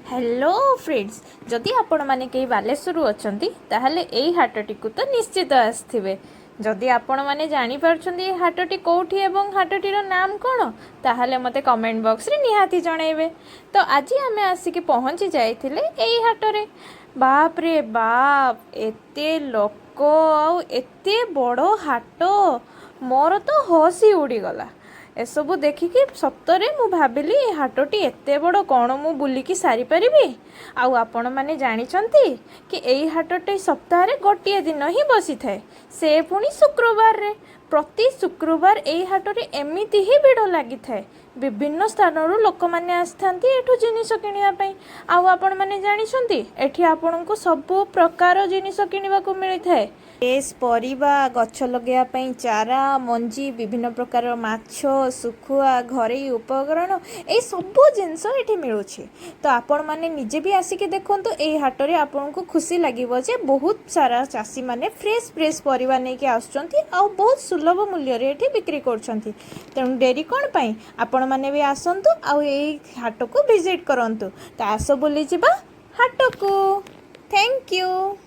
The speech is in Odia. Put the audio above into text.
ହ୍ୟାଲୋ ଫ୍ରେଣ୍ଡସ୍, ଯଦି ଆପଣମାନେ କେହି ବାଲେଶ୍ୱରରୁ ଅଛନ୍ତି, ତାହେଲେ ଏଇ ହାଟଟିକୁ ତ ନିଶ୍ଚିତ ଆସିଥିବେ। ଯଦି ଆପଣମାନେ ଜାଣିପାରୁଛନ୍ତି ଏ ହାଟଟି କେଉଁଠି ଏବଂ ହାଟଟିର ନାମ କ'ଣ, ତାହେଲେ ମୋତେ କମେଣ୍ଟ ବକ୍ସରେ ନିହାତି ଜଣାଇବେ। ତ ଆଜି ଆମେ ଆସିକି ପହଞ୍ଚି ଯାଇଥିଲେ ଏଇ ହାଟରେ। ବାପରେ ବାପ, ଏତେ ଲୋକ ଆଉ ଏତେ ବଡ଼ ହାଟ! ମୋର ତ ହୋସ୍ ହିଁ ଉଡ଼ିଗଲା ଏସବୁ ଦେଖିକି। ସତରେ ମୁଁ ଭାବିଲି, ଏ ହାଟଟି ଏତେ ବଡ଼, କ'ଣ ମୁଁ ବୁଲିକି ସାରିପାରିବି? ଆଉ ଆପଣମାନେ ଜାଣିଛନ୍ତି କି, ଏଇ ହାଟଟି ସପ୍ତାହରେ ଗୋଟିଏ ଦିନ ହିଁ ବସିଥାଏ, ସେ ପୁଣି ଶୁକ୍ରବାରରେ। ପ୍ରତି ଶୁକ୍ରବାର ଏଇ ହାଟରେ ଏମିତି ହିଁ ଭିଡ଼ ଲାଗିଥାଏ। ବିଭିନ୍ନ ସ୍ଥାନରୁ ଲୋକମାନେ ଆସିଥାନ୍ତି ଏଠୁ ଜିନିଷ କିଣିବା ପାଇଁ। ଆଉ ଆପଣମାନେ ଜାଣିଛନ୍ତି, ଏଠି ଆପଣଙ୍କୁ ସବୁ ପ୍ରକାର ଜିନିଷ କିଣିବାକୁ ମିଳିଥାଏ। ଫ୍ରେଶ୍ ପରିବା, ଗଛ ଲଗାଇବା ପାଇଁ ଚାରା, ମଞ୍ଜି, ବିଭିନ୍ନ ପ୍ରକାର ମାଛ, ଶୁଖୁଆ, ଘରୋଇ ଉପକରଣ, ଏଇ ସବୁ ଜିନିଷ ଏଠି ମିଳୁଛି। ତ ଆପଣମାନେ ନିଜେ ବି ଆସିକି ଦେଖନ୍ତୁ ଏଇ ହାଟରେ। ଆପଣଙ୍କୁ ଖୁସି ଲାଗିବ ଯେ ବହୁତ ସାରା ଚାଷୀମାନେ ଫ୍ରେଶ୍ ଫ୍ରେଶ୍ ପରିବା ନେଇକି ଆସୁଛନ୍ତି ଆଉ ବହୁତ ସୁଲଭ ମୂଲ୍ୟରେ ଏଠି ବିକ୍ରି କରୁଛନ୍ତି। ତେଣୁ ଡେରି କ'ଣ ପାଇଁ? ଆପଣମାନେ ବି ଆସନ୍ତୁ ଆଉ ଏଇ ହାଟକୁ ଭିଜିଟ୍ କରନ୍ତୁ। ତ ଆସ ବୁଲିଯିବା ହାଟକୁ। Thank you.